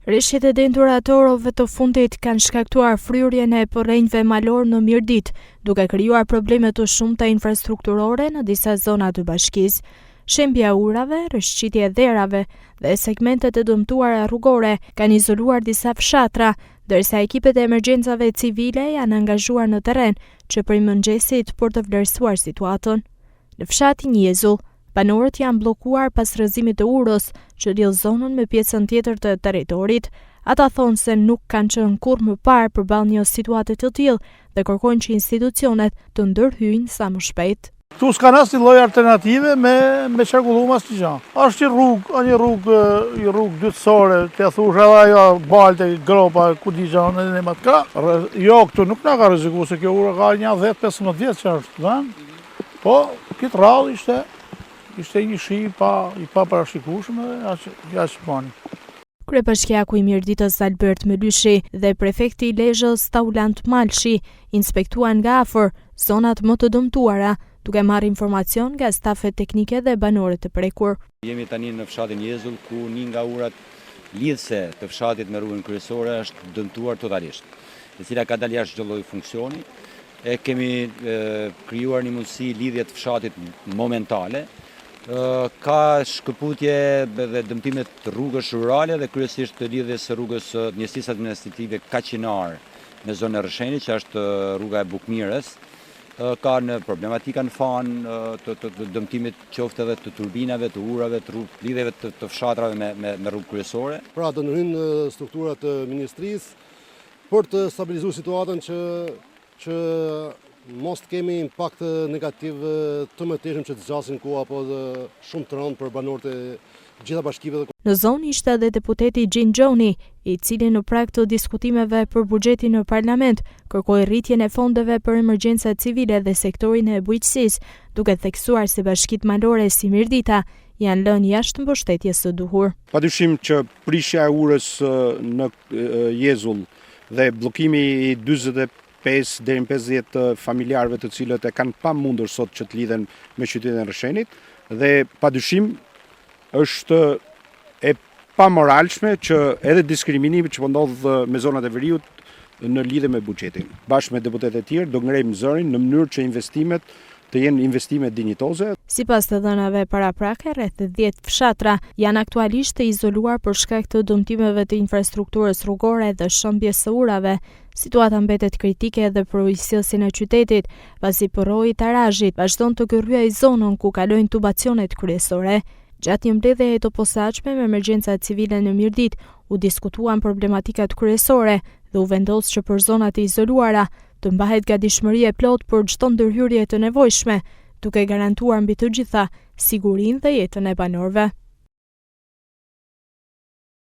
Reshjet e dendura të orëve të fundit kanë shkaktuar fryrjen e përrenjve malorë në Mirditë, duke krijuar probleme të shumta infrastrukturore në disa zona të bashkisë. Shembja e urave, rrëshqitja e dherave dhe segmentet e dëmtuara rrugore kanë izoluar disa fshatra, ndërsa ekipet e emergjencave civile janë angazhuar në terren që prej mëngjesit për të vlerësuar situatën. Në fshatin Jezull, banorët janë bllokuar pas rrëzimit të urës që lidh zonën me pjesën tjetër të territorit. Ata thonë se nuk kanë qenë kurrë më parë përballë një situate të tillë dhe kërkojnë që institucionet të ndërhyjnë sa më shpejt. Këtu s'kanë asnjë lloj alternative me me qarkullu asnjë gjë. Është një rrugë, një rrugë, një rrugë dytësore, të thuash edhe ajo balte, gropa, ku di gjë, në në atë krah. Jo, këtu nuk na ka rreziku se kjo ura ka një 10-15 vjet që është dhënë. Po, këtë radhë ishte, ishte një shi pa, i paparashikueshëm edhe aq, aq bani. Kryebashkiaku i Mirditës Albert Mëlyshi dhe prefekti i Lezhës Taulant Malshi inspektuan nga afër zonat më të dëmtuara, duke marrë informacion nga stafet teknike dhe banorët e prekur. Jemi tani në fshatin Jezull, ku një nga urat lidhëse të fshatit me rrugën kryesore është dëmtuar totalisht, e cila ka dalë jashtë çdo lloj funksioni. E kemi krijuar një mundësi lidhje të fshatit momentale. Ka shkëputje dhe dëmtime të rrugës rurale dhe kryesisht të lidhjes së rrugës së njësisë administrative Kaçinar me zonën e Rrëshenit, që është rruga e Bukmirës. Ka në problematika në Fan të, të, të dëmtimit qoftë edhe të turbinave, të urave, të rrugë, lidhjeve të, të fshatrave me, me, me rrugë kryesore. Pra do ndërhyjnë strukturat e ministrisë për të stabilizuar situatën që që mos të kemi impakt negativ të mëtejshëm që të zgjasin kohë apo edhe shumë të rëndë për banorët e gjitha bashkive. Në zonë ishte edhe deputeti Gjin Gjoni, i cili në prag të diskutimeve për buxhetin në parlament, kërkoi rritjen e fondeve për emergjencat civile dhe sektorin e bujqësisë, duke theksuar se bashkitë malore si Mirdita janë lënë jashtë mbështetjes së duhur. Padyshim që prishja e urës në Jezull dhe bllokimi i 45 deri në 50 familjarëve të cilët e kanë pamundur sot që të lidhen me qytetin e Rrëshenit dhe padyshim është e pamoralshme që edhe diskriminimi që po ndodh me zonat e veriut në lidhje me buxhetin. Bashkë me deputetët e tjerë do ngrejmë zërin në mënyrë që investimet të jenë investime dinjitoze. Sipas të dhënave paraprake, rreth 10 fshatra janë aktualisht të izoluar për shkak të dëmtimeve të infrastrukturës rrugore dhe shembjes së urave. Situata mbetet kritike edhe për ujësjellësin e qytetit, pasi përroi i Tarazhit vazhdon të gërryejë zonën ku kalojnë tubacionet kryesore. Gjatë një mbledhjeje të posaçme me emergjencat civile në Mirditë, u diskutuan problematikat kryesore dhe u vendos që për zonat e izoluara të mbahet gatishmëri e plotë për çdo ndërhyrje të nevojshme, duke garantuar mbi të gjitha sigurinë dhe jetën e banorëve.